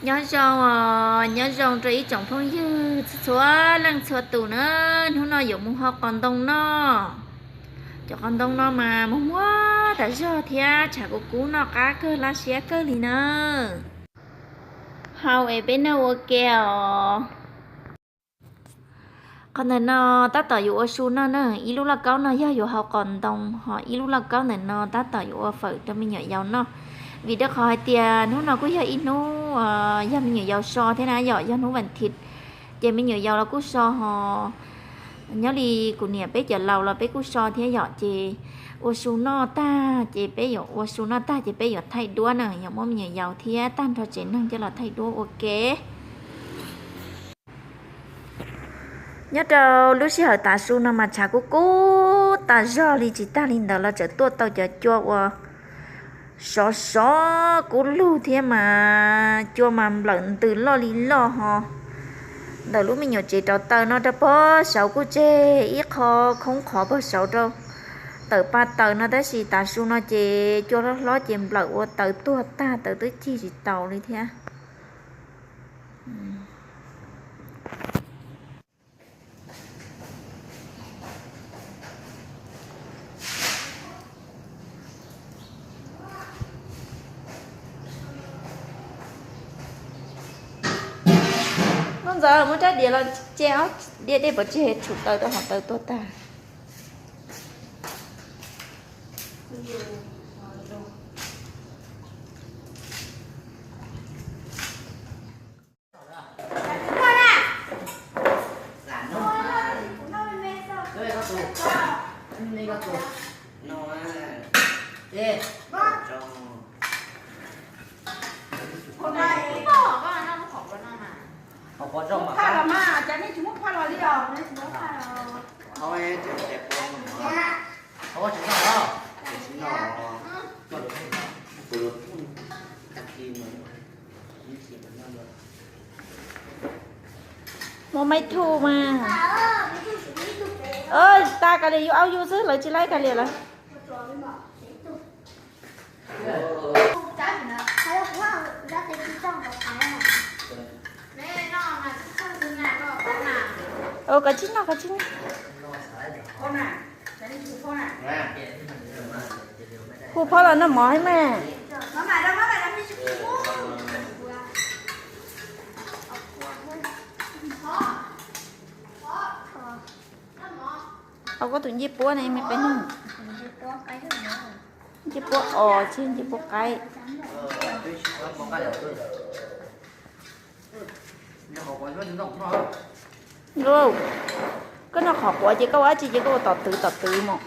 Nyob zoo os, nyob zoo rau ib tsoom phooj ywg txhua leej txhua tus na. Hnub no yuav mus hau qos ntoo noj. Cov qos ntoo no mas muag muag tas zog thiab tshav kub kub noj qab kawg laj siab kawg li na. Hau es peb noj ua ke os. Qhov ntawm no tab tom yuav ua su noj na, ib lub lauj kaub no yog yuav hau qos ntoo, ho ib lub lauj kaub ntawm no tab tom yuav ua fawm rau me nyuam yaus noj. Vim rau qhov hais tias hnub no kuj yog ib hnub yog me nyuam yaus so thiab na yom, yog hnub vas thiv, ces me nyuam yaus los kuj so ho nyob li kuv niam peb cov laus los peb kuj so thiab yom, ces ua su noj tag ces peb yuav ua su noj tag ces peb yuav thaij duab na, yuav muab me nyuam yaus thiab tag nrho tsev neeg coj los thaij duab ua ke. Nyob rau lub sij hawm tav su no mas tshav kub kub tas zog li, tsis tag li ntawd los tseem tuaj tau cov cua uas sov sov kub lug thiab mas cua mas nplawm ntws loj li loj ho. Ntawm lub me nyuam tsev rau taws no rau pog saud kuj tseg ib qho khoob qhov pog saud rau tawm pa taws no, tab sis tav su no ces cua hlob hlob ces nplawm ua taws tuag tag, taws twb cig tsis taus li thiab. Nuj Ntxawm muab rab diav los ce, diav dej pov tseg tshum taws rau hauv taws tuag tag. Muaj maib thuj mas. Tab kav liam yus aub yus xwb, lawv tsis laib kav liam lawm. Koj tsis noj, koj tsis noj. Hu phob los noj mov thiab mas. Au, koj tus ncej puab ne me qe neeg. Ncej puab os, tsis ncej puab qaib. Koj noj qhov quav ces koj ua dab tsi ces koj ua tom twv tom twv mos.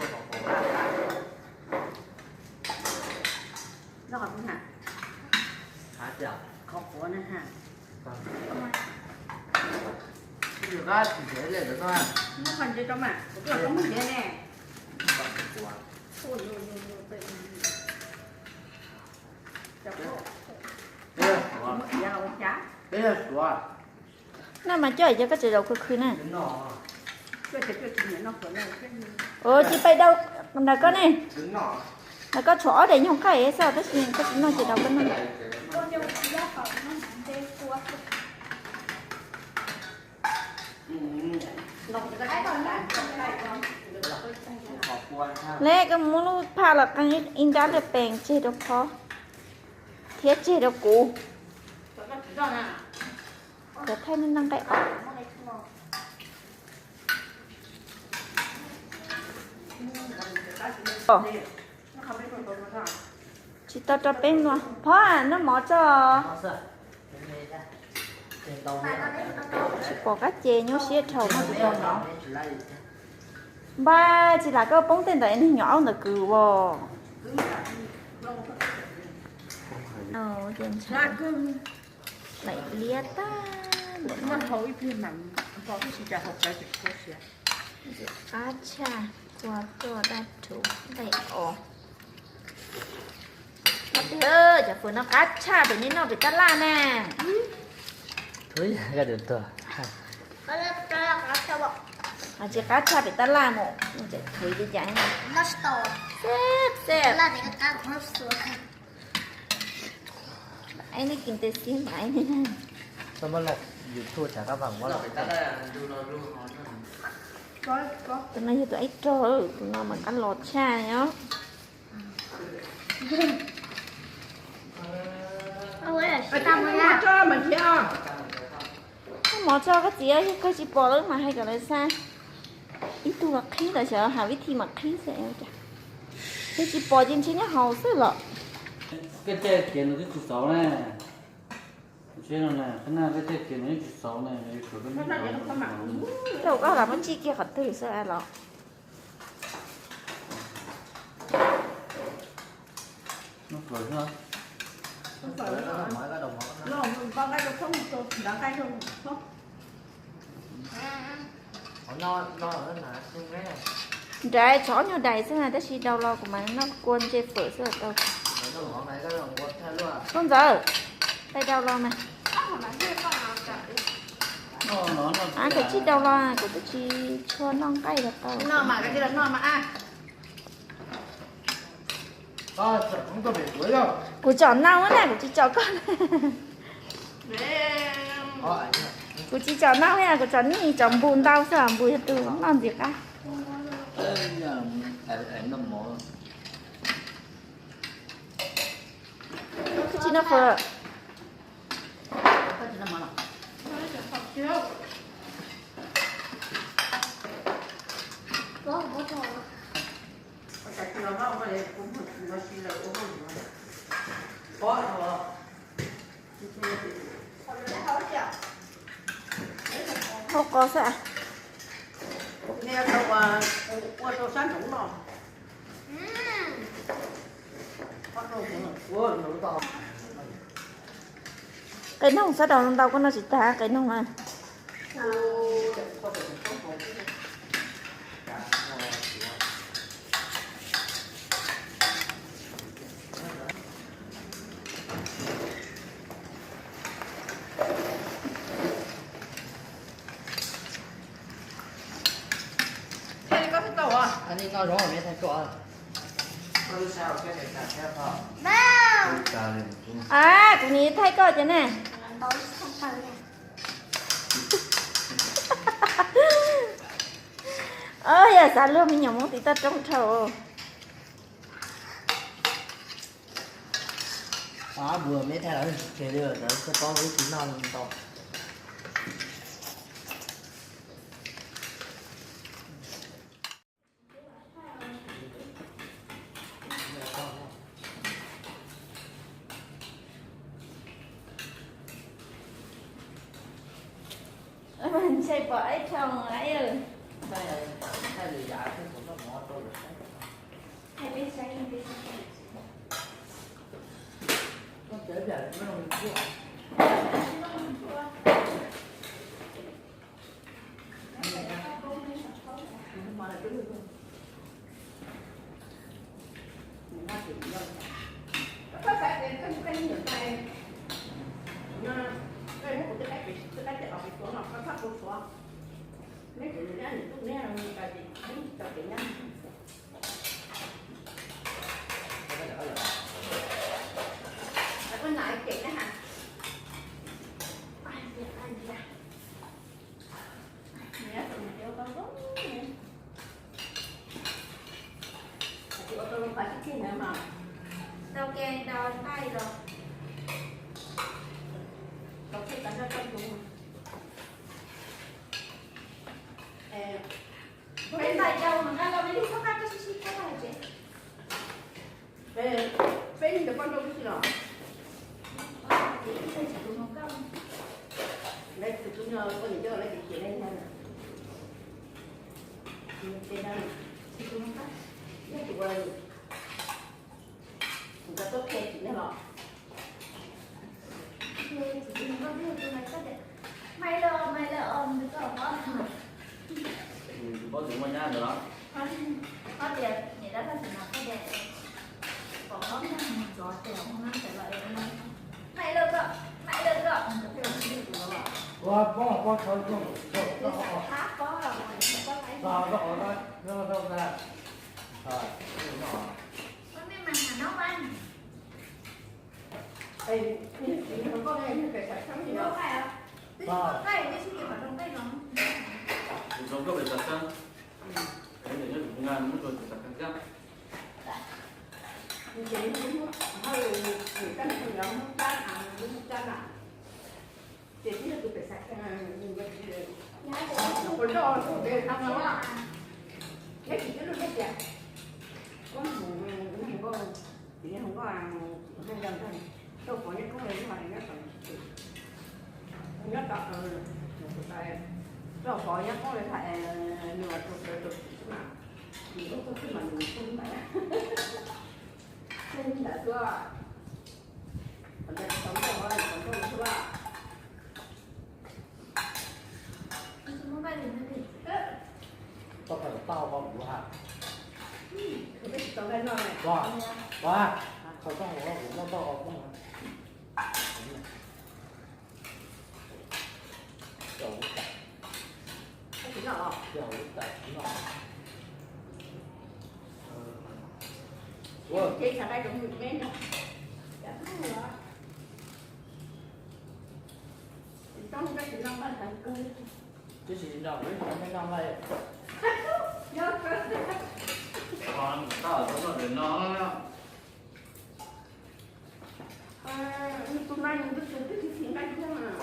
Noj mas coj, yog koj tseem zaum khwv khwv na. Ua tsis pais dau ntawm koj ne. Ntawm koj tshuav ob daim nyoog qaij xwb tab sis koj tsis noj ces dau koj noj. Le koj muab lub phaj los qee ib nrab lwj pees tseg rau phob thiab tseg rau kuv. Kuv thaij nej noj nqaij os. Tsis tau rau peb noj, phob noj mov tso. Tsis pom qab ces nyuaj siab dhau noj tsis tau mov. Npaj tsis lam koj poob tej ntawd, neeg nyuam aub ntawd kwv as. Daim liab tag npaum no. Qab tshaj, kua tuaj daj rhuv nqaij os. Cov fawm no qab tshaj pem nej noj pem tab laj na. Tsis qab tshaj pem tab laj mus, tseem thuv li cas. Xeb xeb. Ib nej kim tes xib mas ib nej. Tus no yog tus ib rog, tus no mas qab los tshaj os. Muab mov tso koj txiv, yog kawg tsis pom lawm mas hais kom lawv xa. Ib tug los qhib los xyov hais vib thi mam qhib xwb. Yog tsis pom ces ntshe nyob hauv xwb los. Koj caij kiag no twb tsis xauv na. Tsis no na, koj caij kiag no twb tsis xauv na. Thaum koj lam muab tsij kiag qhov twg xwb los. Nrad tsov nyuag dais xwb na, tab sis daus los kuv mam noj kua ntse fawm xwb tau. Koj ntxawm, pais daus los mas. Kav tsij daus los, kuv twb tsis tshua noj nqaij los tau. Kuv tsom noj na, kuv tsis tsom koj. Kuv tsis tsom noj, kuv tsom nej, tsom npus ntau xwb, npus yog tus noj ntxiv qab. Koj tsis noj fawm. Hau qos xwb. Qe noog xab daus ntau koj noj tsis tag qe noog na. Kuv nim thaij koj cov ne. Yog xav luag me nyuam Hmoob tim toj roob dhau. Ab, me thaij los tsis tseg li, koj paub wb tsis noj ntau. Ntshe pom ib tsoom. Tus zoo nkauj pem xav xeeb, tus zoo nkauj pem xav xeeb, nyob tus nga muab rau tus xav xeeb thiab. Ces tus muab, tus muab rab na, ces twb yog tus pem xav xeeb, tus puas loj tus pem xav xeeb, neb tsis txawj lub neb tias, koj mus, mus nkauj, tis nkauj, rau pov nyob koob le nyob tom, nyob tom, rau pov nyob koob le nws tus pem tus xav xeeb, nws ua tus xav xeeb mas nws xeeb ntawd xwb. Qhov ntawd tsis tau nkauj, tsis tau nkauj xwb. Tau pais tau pau kuv ha. Tsis tau nqaij noj. Tau, tau, tau, kuv noj tau poob. Tsis noj los? Tsis noj. Ces xav nqaij rau tus me no. Tsis tau nqaij, tsis noj nqaij heev kawg. Twb tsis noj, kuv ib txhia me noj nqaij. Noj kawg. Tab tom noj, noj. Tus na nws twb tsis txiv nqaij thiab mas.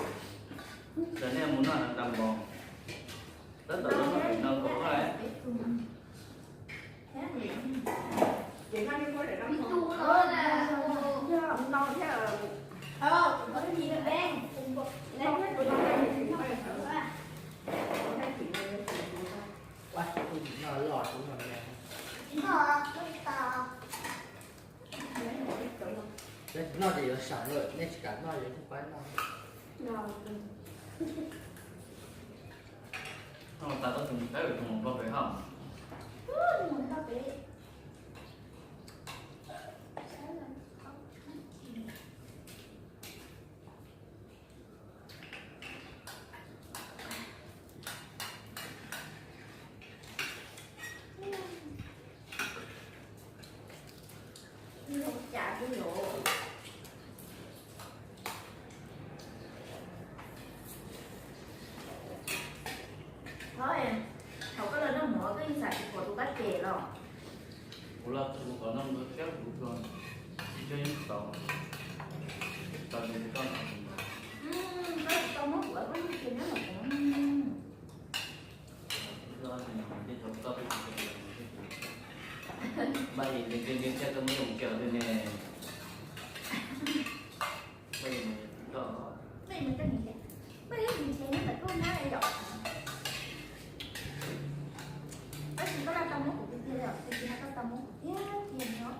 Ces nej mus noj tas npaum, tab tom noj noj kawg. Ces no thiab, no thiab, no thiab tus no, no los tus no. Noj ces yuav saum lawm, nej tsis kam noj yuav tsum pab noj. Noj tas koj tus mus saib tus mus npog pem hauj. Thaum koj los noj mov koj yeej xav tsis pom tus kab ces los? Kuv los kuv kom noj ntau thiab kuv tsuas tsis tau tau tau muab kuv, koj yeej tias nyob los kuv. Npaj li ntiag ntiag thiab koj muab zoo kiag li ne. Npaj li mus koj, npaj li mus koj nim tiag, npaj li mus tiag nyob ntawm koj na yom. Tab sis koj laj tau muab kuv tiag tiag li os, tab sis koj tau muab kuv tiag tiag li os.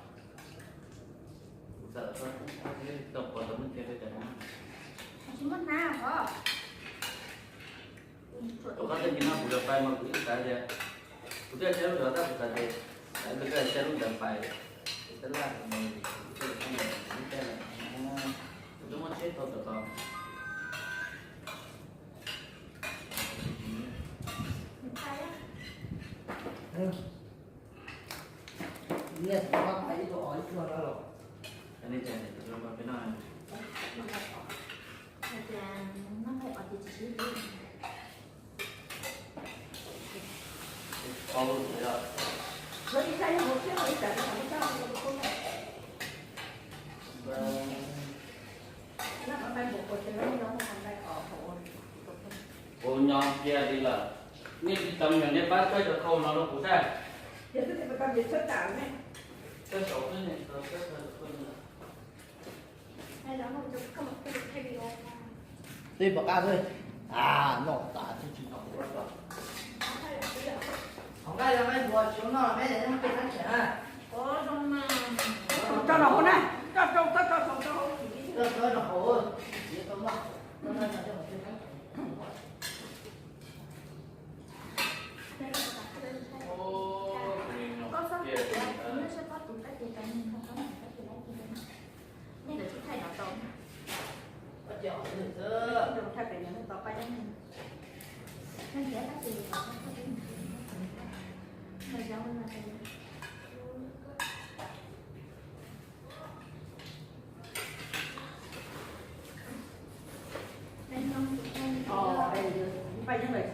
Kuv xav tau pov tau muab tiag tiag. Tsis muaj hnab os. Rau qhov tej mi no kuv lawv pais mas kuv yeej xav tias kuv twb saib lub ntawd tab kuv xav tias lawv twb saib lub ntawd pais, tab laj kuv tej lawv pais, kuv twb muab tsheb tau tom tau. Nej tus pab pais ib tug os ib tug no los? Kuv nyob kiag li lawm, nej tsis tau nyiam nej pab tshawb cov khau no rau kuv saib. Tshawb saum xwb ne, tshawb saum xwb ne. Twb pom qab xwb. A, noj tas twb tsis tau. Qhov nqaij los nqaij npua tsis noj, peb muab peb sab tshem na. Tso rau hauv na, tso rau, tso rau, tso rau hauv. Tso rau hauv, tsis tau noj, tso rau hauv. Koj txhob tias, nyob sab koj tus kab ces tau, nws ho koj tus kab ces laib ces tau. Nej lawv tsis thaij no tau. Koj cia ob tug xwb, thaij pem no tau pab nyob. Nws thaij pem no tau pab nyob. Nws thaij pem no tau pab nyob.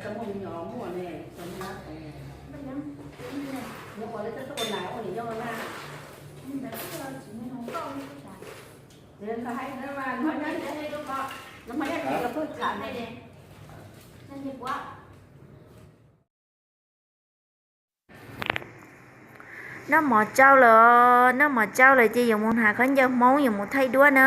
Cov mus nyom muaj ne, cov nyom, nyom ua li tej tuaj nas ua niam yau na. Nws hais ntawd mas nws ho nyob ib teb lub ko, nws ho nyob ib teb lub tham ne. Noj mov tsau lawm, noj mov tsau lawm ces yuav mus hnav khaub ncaws Hmoob yuav mus thaij duab na.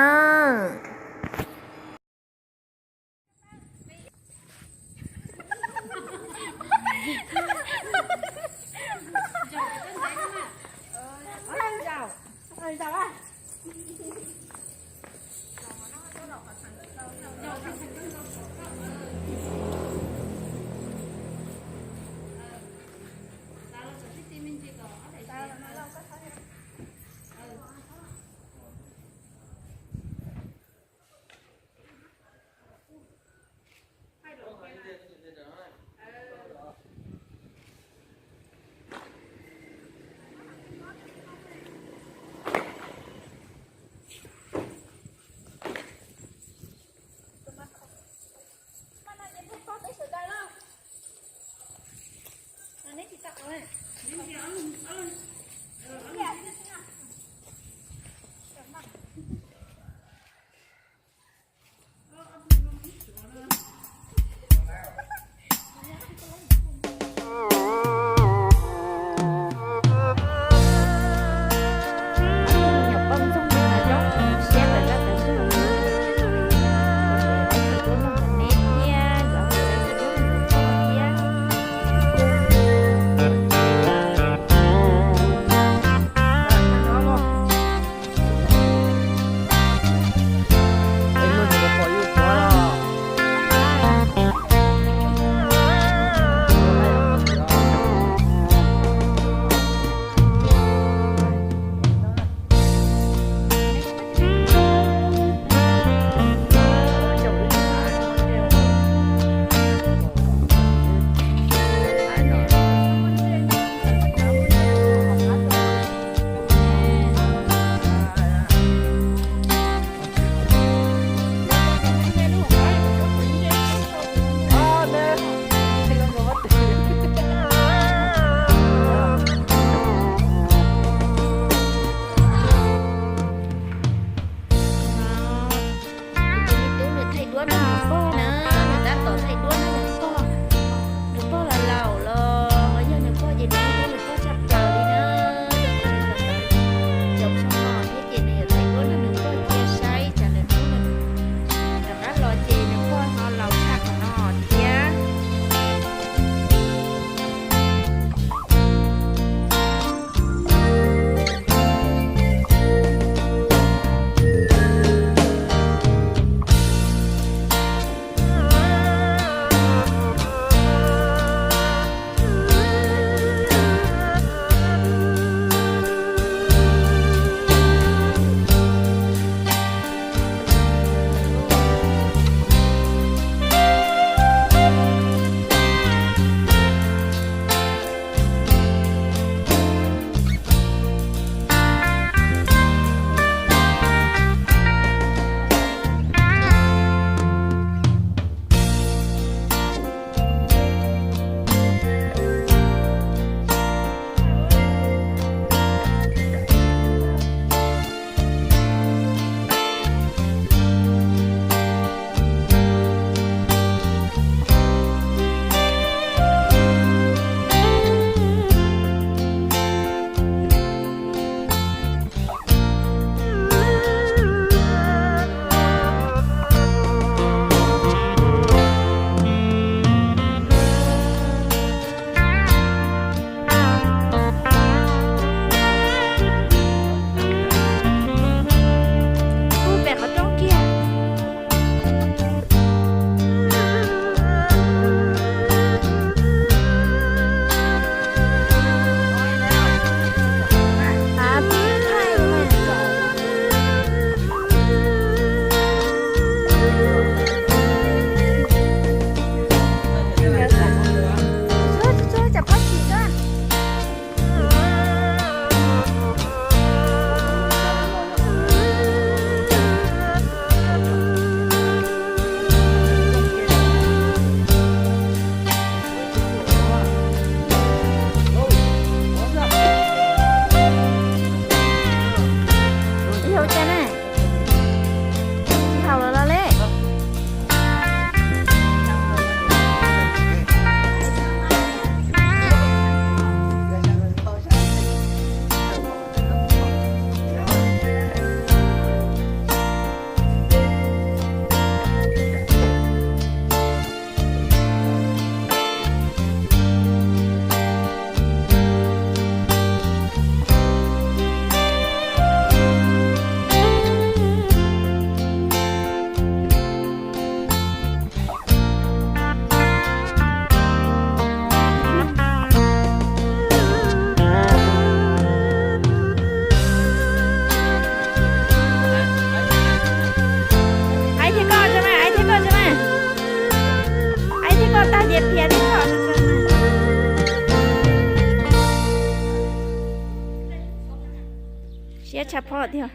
Tshav pho tiag.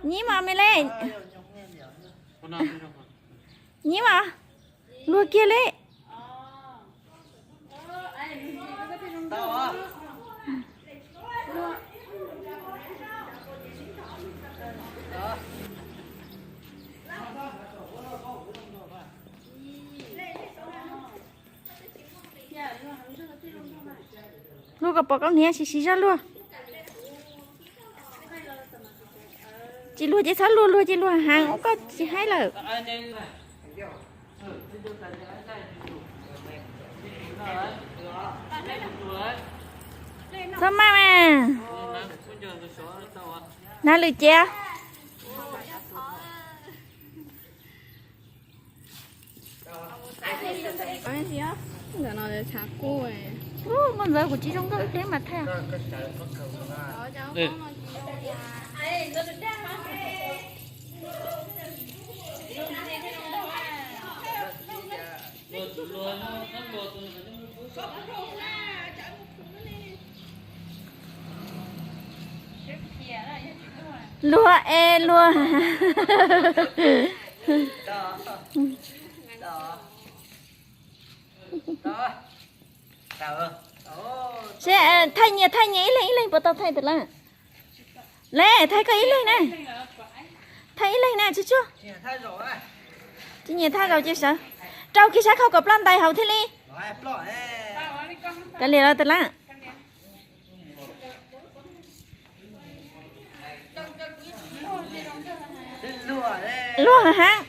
Nyib mas me le. Nyib mas. Luag kiag le. Luag kom pom koj niam, siv siv zog luag. Tsis luag ces txhob luag, luag ces luag heev, ua koj tsis haib lawm. Txhob maj mas. Hnav lwm cev. Ntawm no tshav kub. Ub, nkauj ntxawm, kuv tsis zoo nkauj ib pliag mas thaij. Luag es luag. Seb, thaij nyias, thaij nyias ib leeg ib leeg puas tau thaij tawm lawm. Le, thaij koj ib leeg na. Thaij ib leeg na, tsuag tsuag. Tsis nyiam thaij zaum ces sawv. Rau kiag sab khau kom ploj ntais hauv thiaj li. Kav liam los tawm lawm. Luag heev.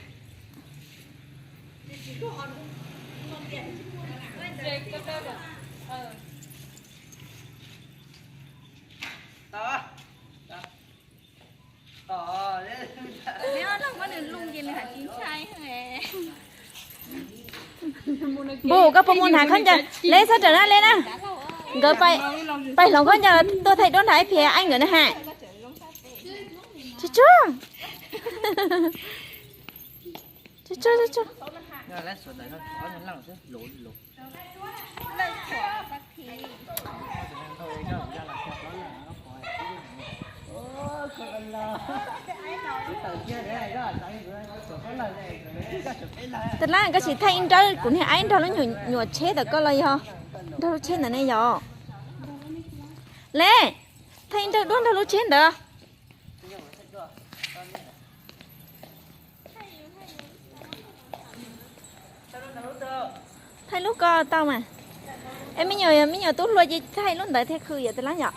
Npum, koj puas mus hnav khaub ncaws? Le, txhob rawm na, le na. Nkawd pais hloov khaub ncaws tuaj thaij duab nrog Ib Phiab Eeb nkawd na ha. Tsuag tsuag. Tsuag tsuag, tsuag tsuag. Tab lab koj tsis thaij ib nrawb kuv niag aib nrog lub nyuam tsheb ntawm koj los yog nrog lub tsheb ntawd ne yog? Le, thaij ib nrawb duab nrog lub tsheb ntawd. Thaij lub ko tau mas. Es me nyuam, me nyuam tub hluas ces thaij lub ntawd thiaj khw yom tab lab yom.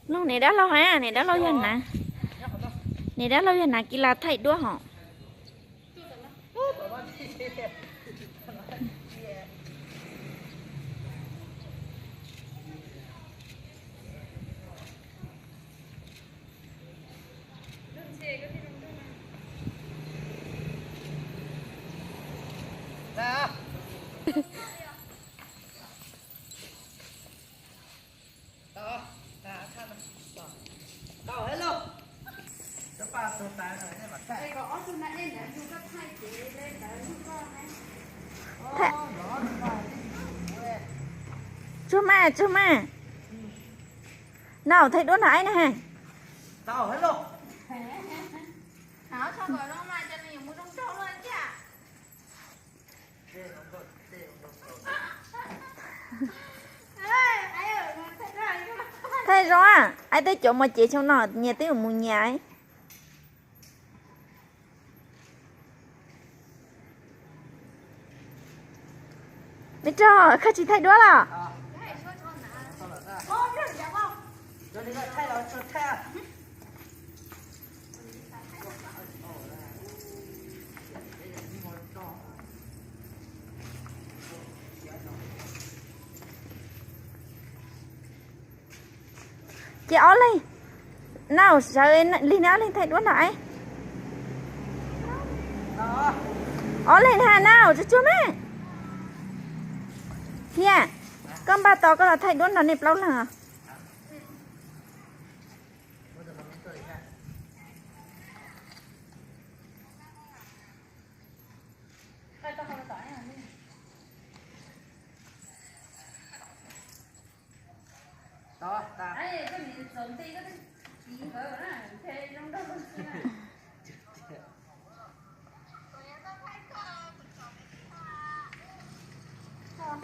Mloog niam dab laug, niam dab laug yog hnav, niam dab laug yog hnav kis las thaij duab hos. Tsuag mas, tsuag mas. Nau, thaij duab nrog aib na ha. Thaij zoo, aib twb cov mos cev xyoo no nyias twb yuav mus nyias. Me rog, koj tsis thaij duab los? Ces ob leeg, nau sawv lig neb ob leeg thaij duab nrog aib. Ob leeg na, nau tsuag tsuag me. Thiab, koj npaj tos koj los thaij duab nrog nej plaub leeg os.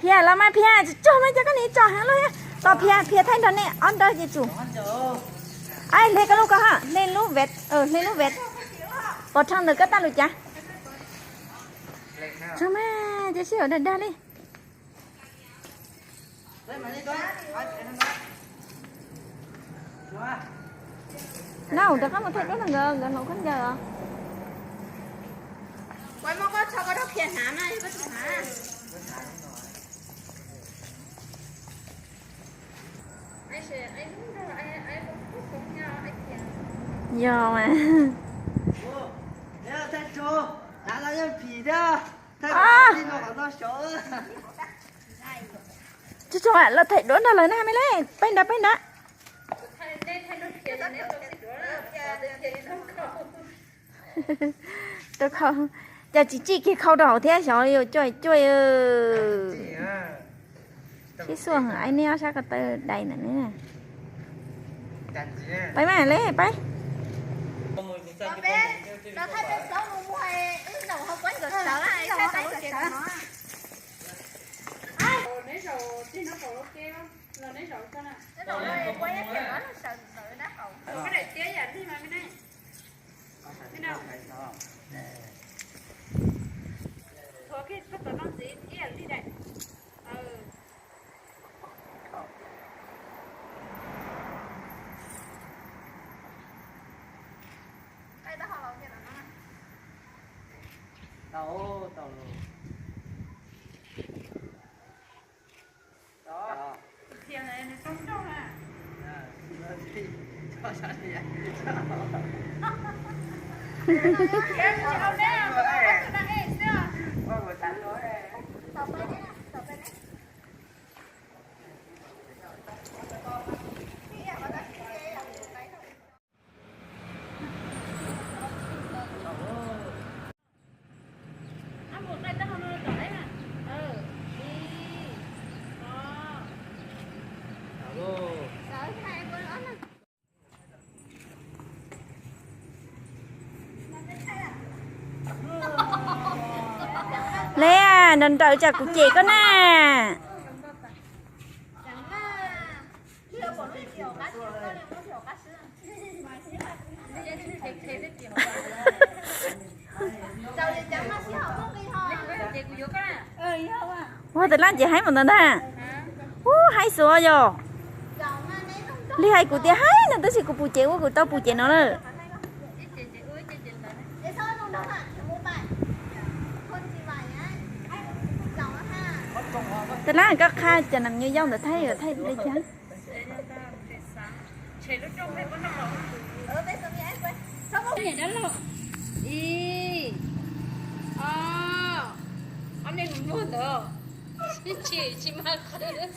Phiaj los mas Phiaj, tsis tso mas cov koj nim tso heev luaj thiab. Tos Phiaj, Phiaj thaij nrog nej ob nrab ces tsum. Hle koj lub ko ha, hle lub vem, hle lub vem. Pov thaj ntawd koj taj lus cas. Tso mas cov sij hawm dag dag li. Nau, rov qab mus thaij duab no nkawd, nkawd hauv khaub ncaws os. Yog mas. Tso tso, los thaij duab nrog lawv na me le, peb nrad peb nrad. Rau khau, cas tsis tsim kiag khau rau hauv thiab xyov yuav cuaj cuaj. Sib xuaj heev, aib neb ob sab ko taw dais ntawm ne. Peb mas le peb. Le, nrawm nrawm tsam kuv cem koj na. Ua tas laj ces haib mus ntawd ntag. Ub, haib xuav yog. Li hais kuv tias haib no tab sis kuv pum cev ua kuv tau pum cev no lawm. Tas laj koj qha cov nam nyuam yaus ntawd thaij, thaij li cas.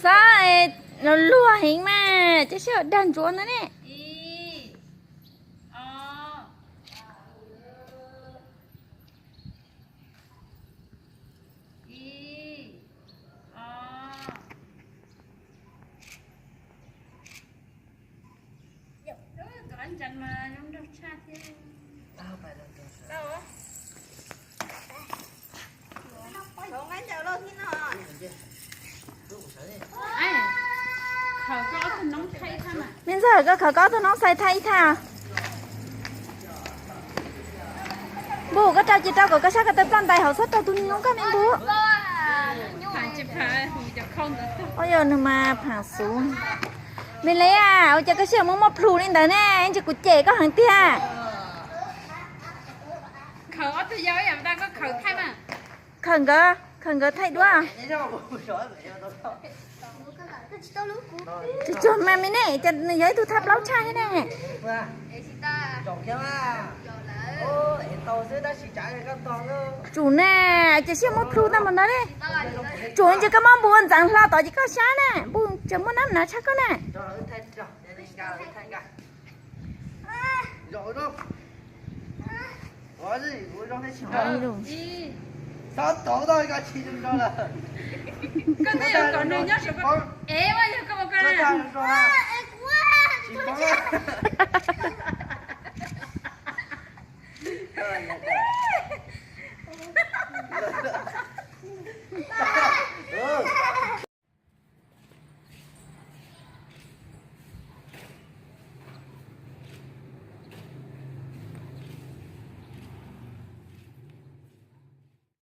Xob, luag heev mas, cov sij hawm dag ntsuav ntawd ne. Me ntxawg, koj khaws koj ob tug noob xais thaij ib thaj. Npus, koj rau ces rau kom koj sab ko taw ploj ntais hauv, txhob rau tus noob koj me npus. Ua yog nws mas phaam xuv. Me Leia, ua cas koj sij hawm muaj muaj plhus li ntawd ne, ntsis kuv cem koj heev tiag. Khaws nkawd, khaws nkawd thaij duab. Tsuag tsuag mas me ne, cas nws yog ib tug thaj plaub tshaj thiab ne. Tsum na, ces sij hawm muaj plhus tag npaum ntawd li. Tsum ntsis koj muab npus ua ntxeev hlo tod ces koj sab na, npus tseem muaj nab nav tshaj koj na. Poob lawm.